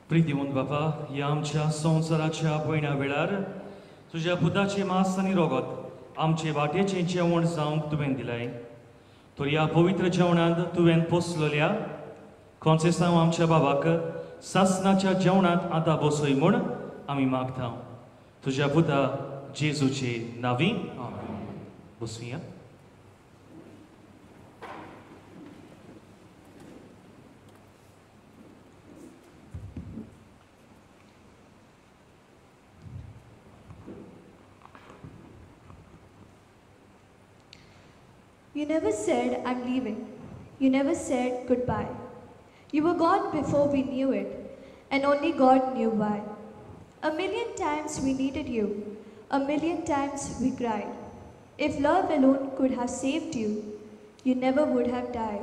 प्रितीवंत बाबा, ह्या आमच्या संवसाराच्या पयण्या वेळार तुज्या पुताचें मास आनी रोगत आमचे वाटेचें जेवण जावंक तुवें दिलाय, तर ह्या पवित्र जेवणांत तुवें पोसलेल्या कोन्सेसांव आमच्या बाबाक सासनाच्या जेवणांत आतां बसय म्हूण आमी मागता तुज्या पुता जेजूचे नांवी बसुया. You never said, I'm leaving. You never said goodbye. You were gone before we knew it, and only God knew why. A million times we needed you. A million times we cried. If love alone could have saved you, you never would have died.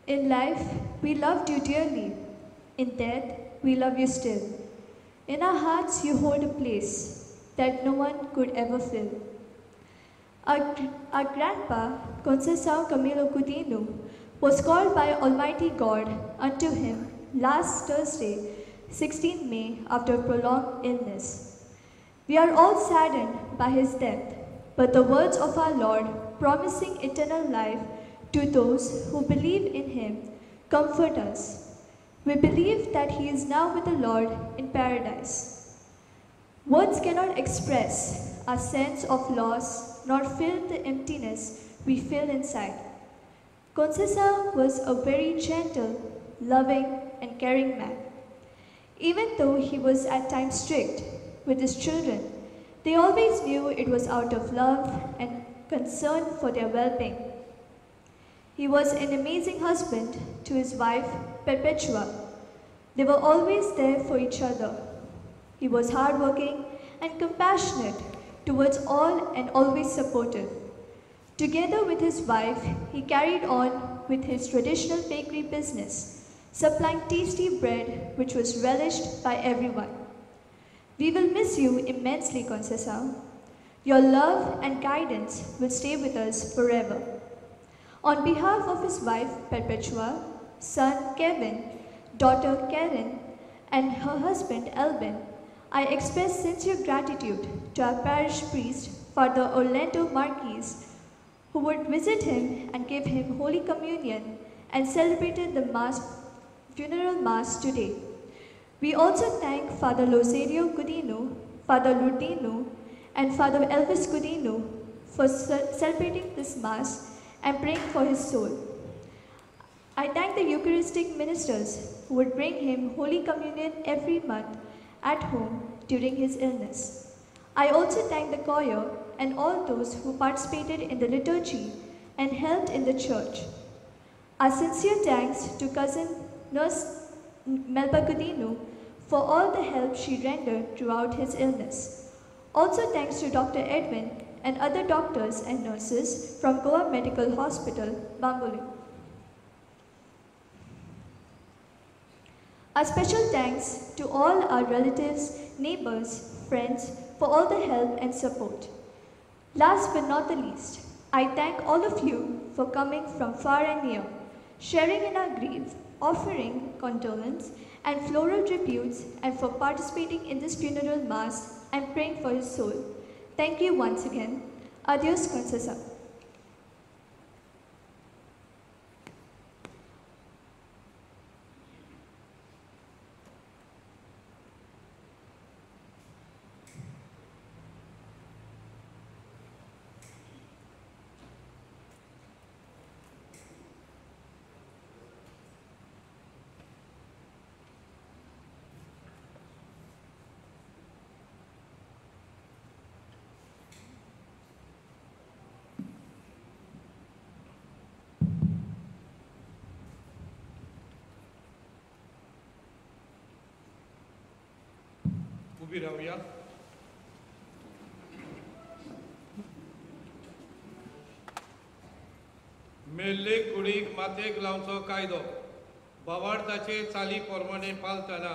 In life, we loved you dearly. In death, we love you still. In our hearts, you hold a place that no one could ever fill. Our grandpa, Conceição Camilo Coutinho, was called by Almighty God unto him last Thursday, 16 May, after a prolonged illness. We are all saddened by his death, but the words of our Lord, promising eternal life to those who believe in him, comfort us. We believe that he is now with the Lord in paradise. Words cannot express our sense of loss, nor fill the emptiness we feel inside. Conceição was a very gentle, loving, and caring man. Even though he was at times strict with his children, they always knew it was out of love and concern for their well-being. He was an amazing husband to his wife, Perpetua. They were always there for each other. He was hardworking and compassionate towards all and always supportive. Together with his wife, he carried on with his traditional bakery business, supplying tasty bread which was relished by everyone. We will miss you immensely, Conceição. Your love and guidance will stay with us forever. On behalf of his wife, Perpetua, son, Kevin, daughter, Karen, and her husband, Albin, I express sincere gratitude to our parish priest, Father Orlando Marquez, who would visit him and give him Holy Communion and celebrated the funeral mass today. We also thank Father Lozario Godinho, Father Lourdino, and Father Elvis Godinho for celebrating this mass and praying for his soul. I thank the Eucharistic ministers who would bring him Holy Communion every month at home during his illness. I also thank the choir and all those who participated in the liturgy and helped in the church. Our sincere thanks to cousin Nurse Melba Godinho for all the help she rendered throughout his illness. Also thanks to Dr. Edwin and other doctors and nurses from Goa Medical Hospital, Bambolim. Our special thanks to all our relatives, neighbors, friends for all the help and support. Last but not the least, I thank all of you for coming from far and near, sharing in our grief, offering condolence and floral tributes, and for participating in this funeral mass and praying for his soul. Thank you once again. Adios, Conceição. उबी रावया. मेल्ले कुडीक माथेक लावचो कायदो बावार्थाचे चाली प्रमाणे पालतना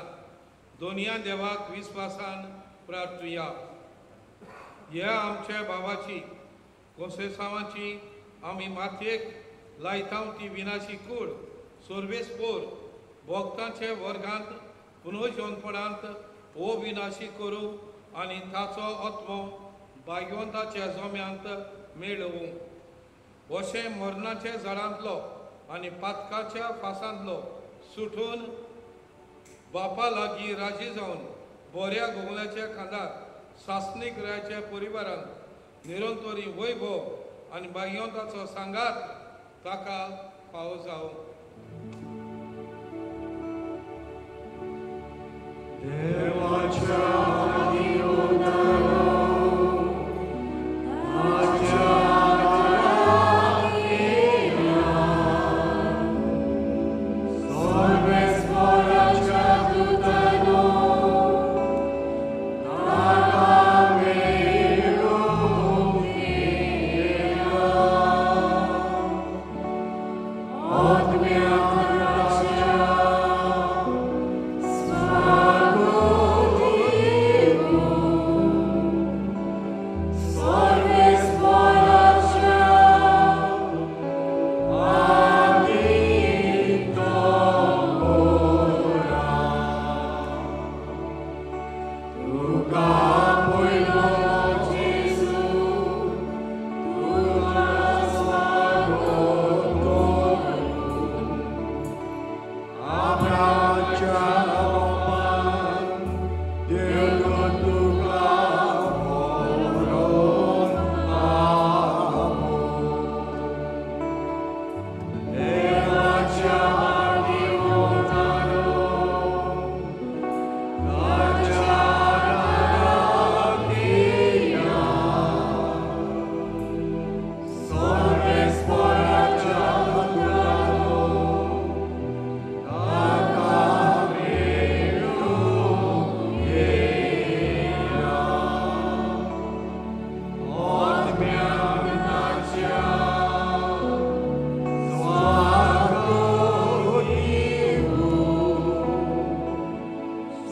दोनया देवाक विस्वासान प्रार्थुया. ह्या आमच्या भावाची कोसेसांवाची आमी माथेक लायता ती विनाशी कूड सोर्वेस पोर भोक्तांचे वर्गांत पुनर्जनपणांत हो विनाशी करूं आनी ताचो आत्मो भाग्यवंताच्या जम्यांत मेळोवं. अशें मरणाच्या झाडांतलो आनी पातकाच्या फासांतलो सुटून बापा लागीं राजी जावन बऱ्या गोंगल्याच्या खांदार सासणीक रायाच्या परिवारान निरंतरी वैभव आनी भाग्यवंताचो सांगात ताका फावो जावं. Swago.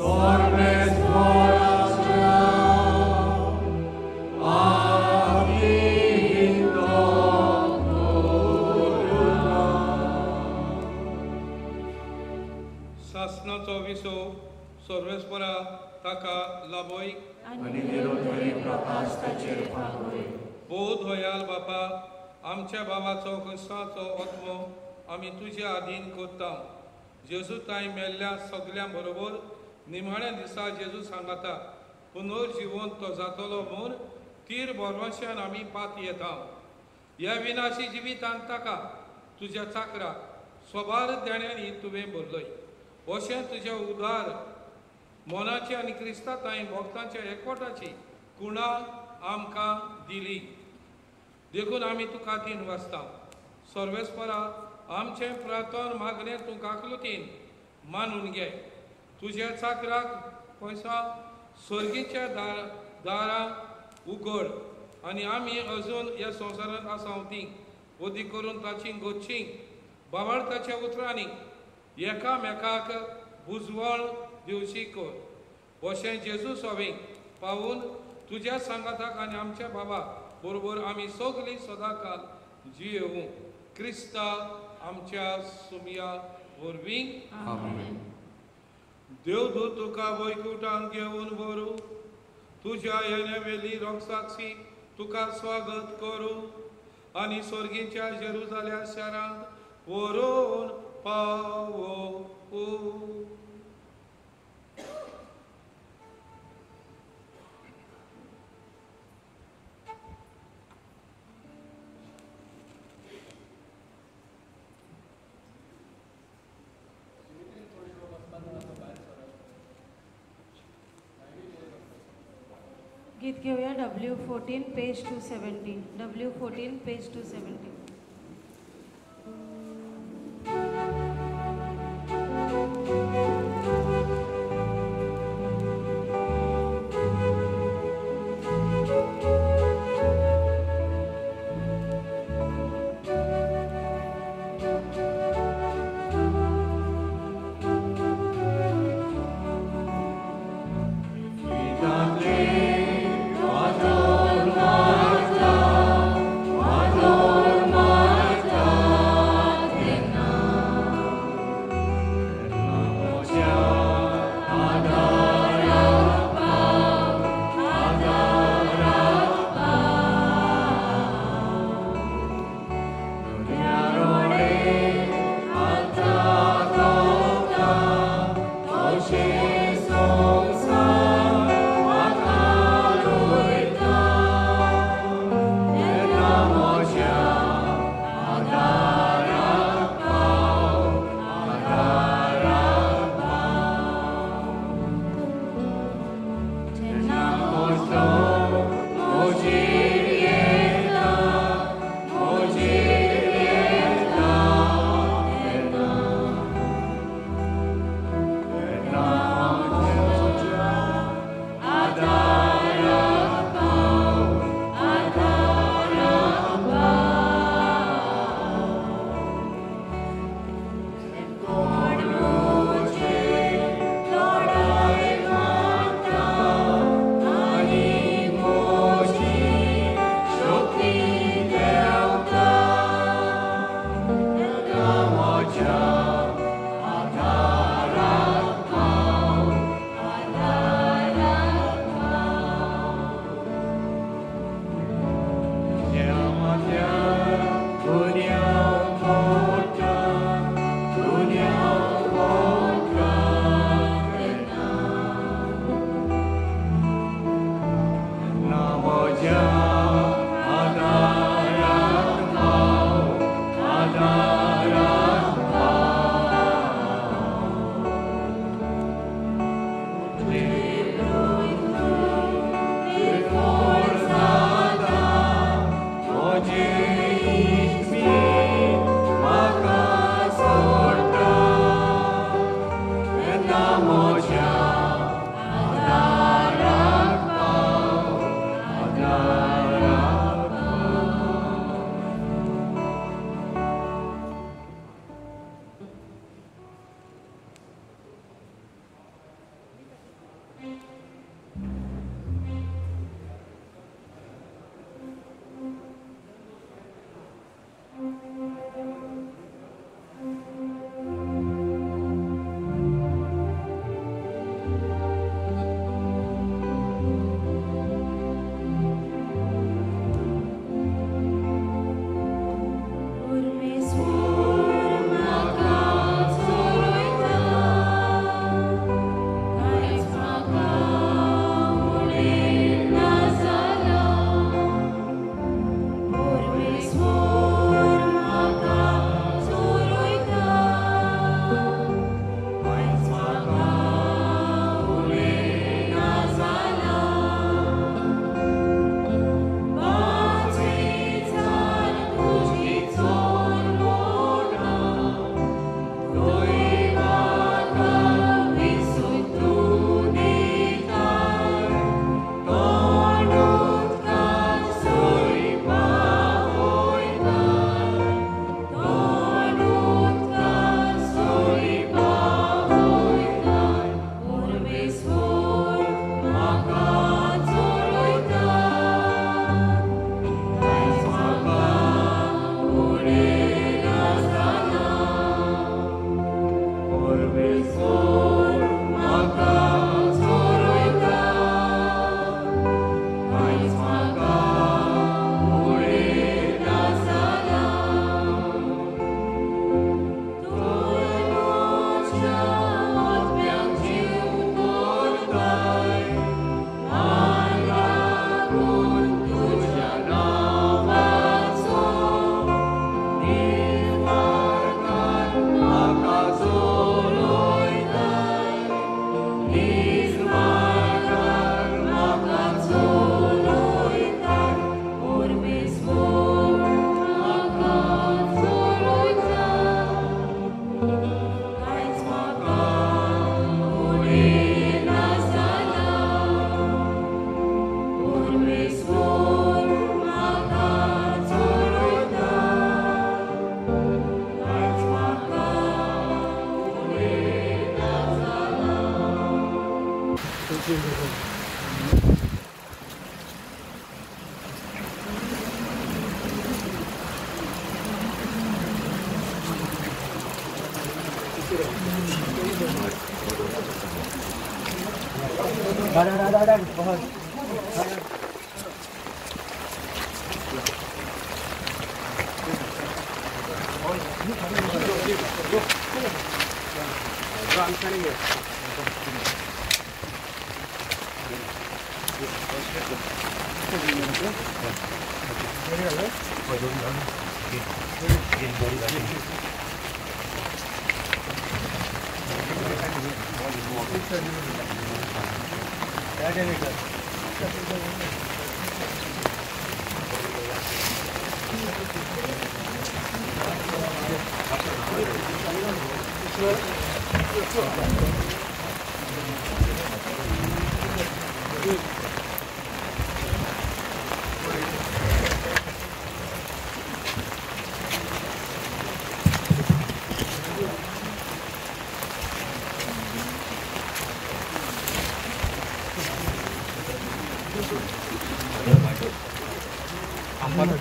Dormes corazón, abriendo सासनाचो Wiseau सर्वेस्परा ताका लाभय आनी निरोधरी प्रकाश ताचेर फांकय. भोव दयाल बापा, आमच्या बाबाचो क्रिस्ताचो आत्मो आमी तुज्या आदीन करता. जेजू ताई मेल्ल्या सगळ्यां बरोबर निमाण्या दिसा जेजू सांगाता पुनर्जिवन तो जातलो म्हूण तीर भरवंशान आमी पात येता. ह्या विनाशी जिवितांत ताका तुज्या चाकराक सोबार देण्यांनी तुवें भरलय. अशें तुज्या उदार मनाची आनी क्रिस्ता ताई भक्तांच्या एकवटाची कुणा आमकां दिली, देखून आमी तुका दिन वाचता. सर्वेस्परा, आमचें प्रार्थन मागणें तूं काकलुतीन मानून घे. तुज्या चाकराक पयसा सर्गीच्या दारां उगड आनी आमी अजून ह्या संवसारांत आसा ती वदी करून ताची गोची बाबाळताच्या उतरांनी एकामेकाक बुजवण दिवची कर. अशें जेजू सवेंक पावून तुज्या सांगाताक आनी आमच्या बाबा बरोबर आमी सगळीं सदांकाल जियेवूं. क्रिस्ता आमच्या सुमया वरवीं. आमेन. देवदूत तुका वैकुटान घेवन व्हरूं, तुज्या येण्यावेली रोगसाक्षी तुका स्वागत करूं आनी स्वर्गीच्या जेरुजाल्या शारांत व्हरून पावोवं. गीत घेऊया W14 page 270. W14 page 270. Ador, Marta, Ador, Marta.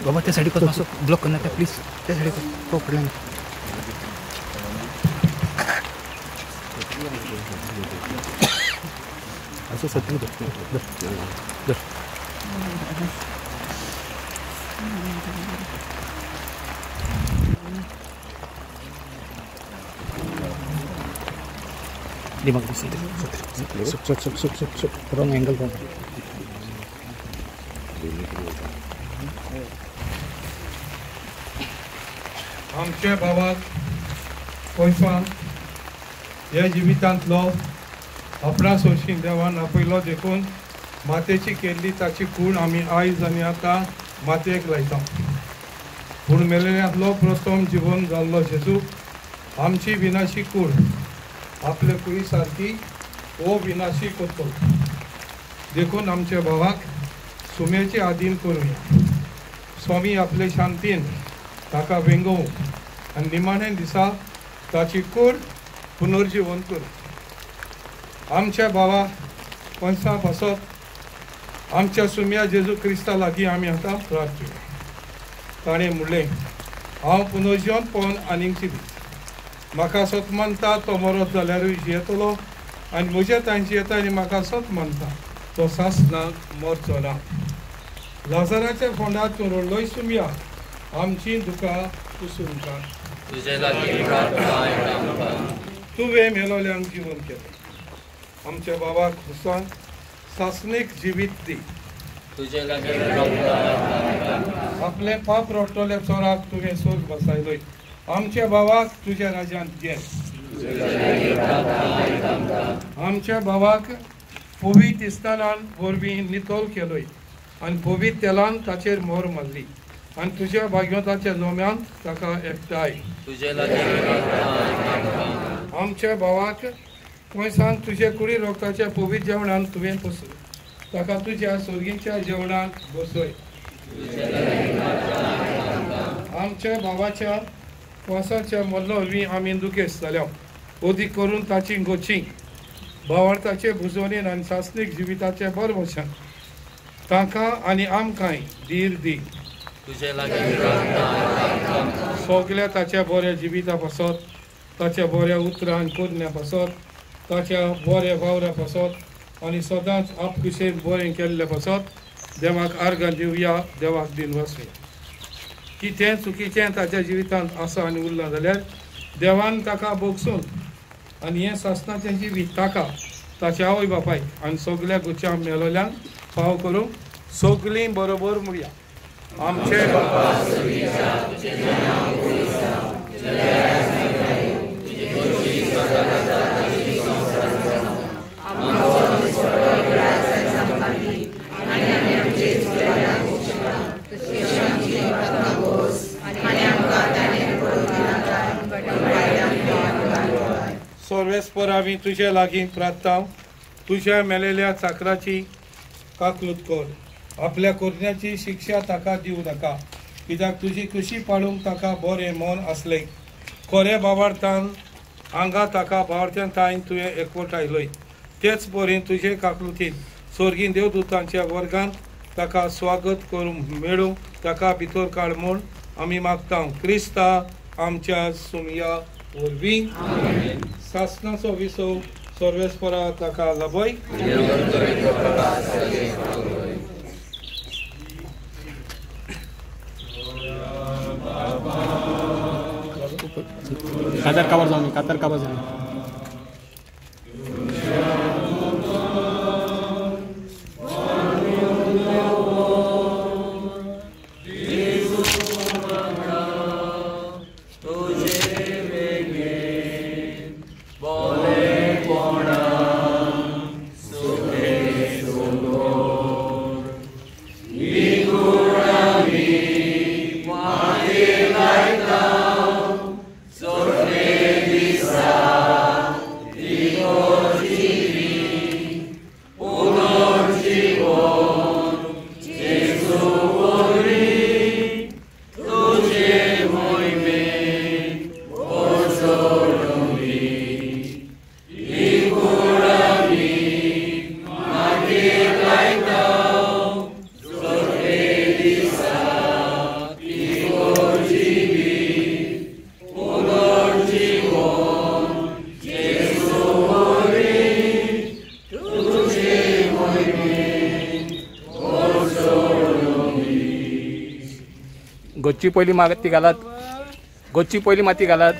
बाबा त्या साईड मातसो ब्लॉक करना प्लीज, त्या साईड तो फुडल्यान. असं सत्य धर. दिमाग रॉंग एंगल. आमच्या बाबाक पयसान ह्या जिवितांतलो आपणा सोशी देवान आपयलो देखून मातेची केल्ली ताची कूड आमी आयज आनी आतां मातयेक लायता. पूण मेलेल्यांतलो प्रथम जिवन जाल्लो जेजू आमची विनाशी कूड आपले कुडी सारकी हो विनाशी करतलो. देखून आमच्या भावाक सुमेचे आदीन करुया. स्वामी आपले शांतीन ताका वेंगोवं आनी निमाणे दिसा ताची कूड पुनर्जिवन करूं. आमच्या भावा पंसा पासत आमच्या सुम्या जेजू क्रिस्ता लागीं आमी आतां प्रार्थना. ताणें म्हणलें, हांव पुनर्जिवन पळोवन आनीक जिवीत. म्हाका सत मानता तो मरत जाल्यारूय जियेतलो आनी म्हजे तांची येता आनी म्हाका सत मानता तो सासनाक मरचो ना. लाजराच्या फोंडात तूं रडलोय सुम्या, आमची दुकां पुसून काड. तुवें मेलोल्यांक जिवन केलें. आमच्या बाबाक हुसान सासणीक जिवीत दी. आपलें पाप रडटल्या चोराक तुवें सोद बसायलोय. आमच्या बाबाक तुज्या राज्यांत घे. आमच्या बाबाक पवित्र इस्तानान वरवीं नितळ केलोय आनी पवित्र तेलान ताचेर मोर मारली आनी तुज्या भाग्यवंताच्या जोम्यांत ताका एकठांय. आमच्या भावाक पयसान तुजे कुडी रोगताच्या पवित्र जेवणान तुवें पोसय. ताका तुज्या सोर्गीच्या जेवणान बसय. आमच्या भावाच्या पासाच्या मल्लो वरवीं आमी दुखेस्त जाल्या. अदीक करून ताची गोची भावार्थाचे बुजवणेन आनी सासणीक जिविताचे बरवशान तांकां आनी आमकांय धीर दी. सगल्या ताच्या बऱ्या जिविता पासत, ताच्या बऱ्या उतरान करण्या पासत, ताच्या बऱ्या वावरा पासत आनी सदांच आपकुशेन बरें केल्ले पासत देवाक आर्गां दिवया, देवाक दिन वसया. कितें चुकीचें ताच्या जिवितांत आसा आनी उरलां जाल्यार देवान ताका भोगसून आनी हें सासणाचें जिवीत ताका ताच्या आवय बापायक आनी सगल्या गुच्या मेलोल्यांक फाव करूंक सगलीं बरोबर म्हणया. आमचे बाबा सर्वेस्पर आमी तुजे लागीं प्रार्थना, तुज्या मेलेल्या चाकराची काकलूत कर. आपल्या करण्याची शिक्षा ताका दिवं नाका, कित्याक तुजी खुशी पाळूंक ताका बरें मन आसलें. खरें बाबार्थान हांगा ताका बावार्थान ताईन तुवें एकवटायलोय. तेच परीन तुजे काकलुतीन सोर्गीन देवदूतांच्या वर्गांत ताका स्वागत करूंक मेळूं ताका भितर काड म्हूण आमी मागता क्रिस्ता आमच्या सुमया वरवीं. सासणाचो विसव सर्वेस्परा ताका लाभय. कातर काबार जावं कातर काबार जावं. गोच्ची पयली माती घालात, गोच्ची पयली माती घालात.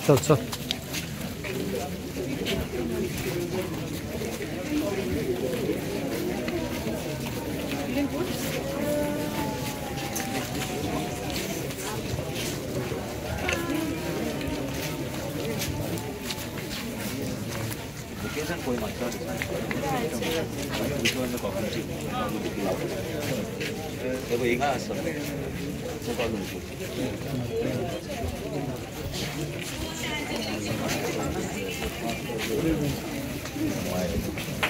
चल चल Why?